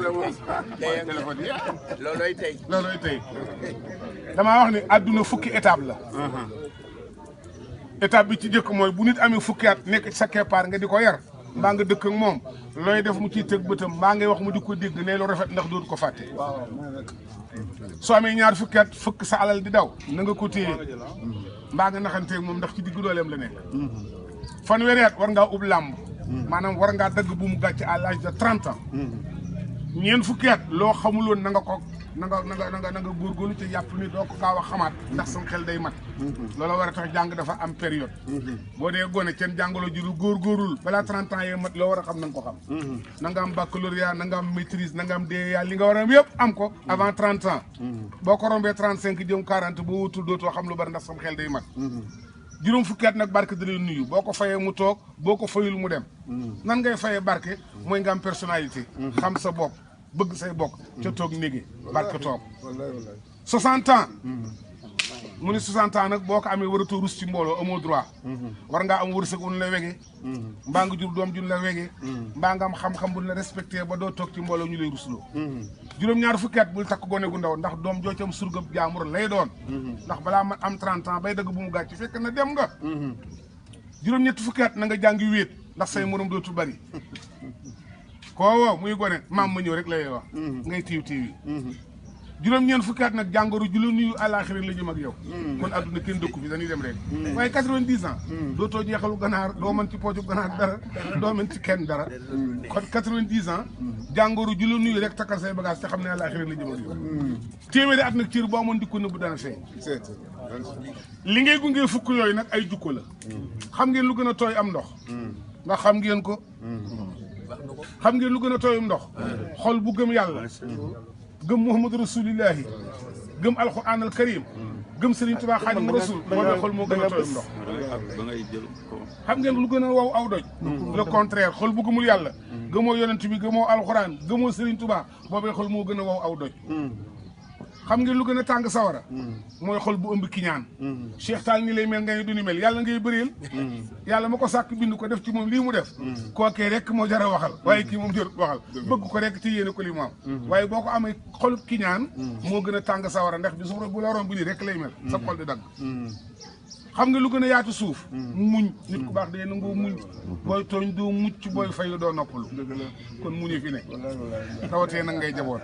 téléphone yi loolooy tey. loolooy tey damaa wax ni àdduna fukki étape la. étape bi ci njëkk mooy bu nit amee fukki at nekk ci sa keppaar nga di ko yar. mbaa nga dëkk ak moom looy def mu ciy tëg bëtam mbaa ngay wax mu di ko dégg ne lu rafet ndax dootu ko fàtte. soo amee ñaar fukki at fukk sa alal di daw na nga ko téye mbaa nga naxanteeg moom ndax ci diggu dooleem la nekk. fanweeri at war ngaa ub làmb. maanaam war ngaa dagg bu mu gàcce à l'âge de 30 ans. ñeent fukki at loo xamuloon na nga ko na nga góorgóorlu te yàpp ni doo ko gaaw a xamaat ndax sam xel day mat. loolu war a tax jàng dafa am période. boo dee gone kenn jàngaloo ji lu góorgóorlul balaa 30 ans yee mat loo war a xam na nga ko xam. na nga am baccalauréat na nga am maîtrise na nga am DEA li nga war a am yëpp am ko avant 30 ans. boo ko rombee 35 jëm 40 boo wutul dootoo xam lu bari ndax sam xel day mat. juróom fukki at nag barke da lay nuyu boo ko fayee mu toog boo ko fayul mu dem. nan ngay fayee barke mooy nga am personnalité. xam sa bopp bëgg say bokk. ca toog néegi barke toog. 60 ans. mu ni 60 ans nag boo ko amee waratoo rus ci mbooloo amoo droit. war ngaa am wërsëg bu ñu la wegee. mbaa nga jur doom ju ñu la wegee. mbaa nga am xam-xam bu ñu la respecté ba doo toog ci mbooloo ñu lay rusloo. juróom-ñaar fukki at bul takk gone gu ndaw ndax doom joo ci am surgab jaamur lay doon. ndax balaa ma am 30 ans bay dëgg bu mu gàcc fekk na dem nga. juróom-ñetti fukki at na nga jàngi wéet ndax say morom dootul bari. koo woo muy gone maam ma ñëw rek lay wax. ngay tiiw yi. juróom-ñeent fukki at nag jàngoro ju la nuyu àllaaxira la jëm ak yow. kon adduna kenn dëkku fi dañuy dem rek. waaye 90 ans. dootoo jeexalu ganaar doo mën ci pooju ganaar dara doo mën ci kenn dara. kon 90 ans. jàngoro ju la nuyu rek takkal say bagage te xam ne àllaaxira la jëm ak yow. téeméeri at nag cër boo amoon di ko nëbb dana feeñ. li ngay gungee fukk yooyu nag ay jukko la. xam ngeen lu gën a tooy am ndox. ndax xam ngeen ko. xam ngeen lu gën a tooyum ndox. xol bu gëm yàlla. gëm Muhammadu Rasulillahi gëm alquran al karim gëm Serigne Touba Xaadimu Rasul moo xol moo gën a tooy ndox. xam ngeen lu gën a wow aw doj. le contraire xol bu gëmul yàlla. gëmoo yonent bi gëmoo alquran gëmoo Serigne Touba boobee xol moo gën a wow aw doj. xam ngeen lu gën a tàng sawara. mooy xol bu ëmb kiñaan. Cheikh Tall ni lay mel ngay du ni mel yàlla ngay bëreel. yàlla ma ko sàkk bind ko def ci moom lii mu def. kookee rek moo jar a waxal waaye kii moom jarut waxal bëgg ko rek ci yéene ko li mu am. waaye boo ko amee xolub kiñaan. moo gën a tàng sawara ndax bi su bu la romb lii rek lay mel. sa xol di dagg. xam nga lu gën a yaatu suuf. muñ nit ku baax day nangoo muñ. booy tooñ doo mucc booy fayu doo noppalu. kon muñu fi ne. rawatee nag ngay jaboot.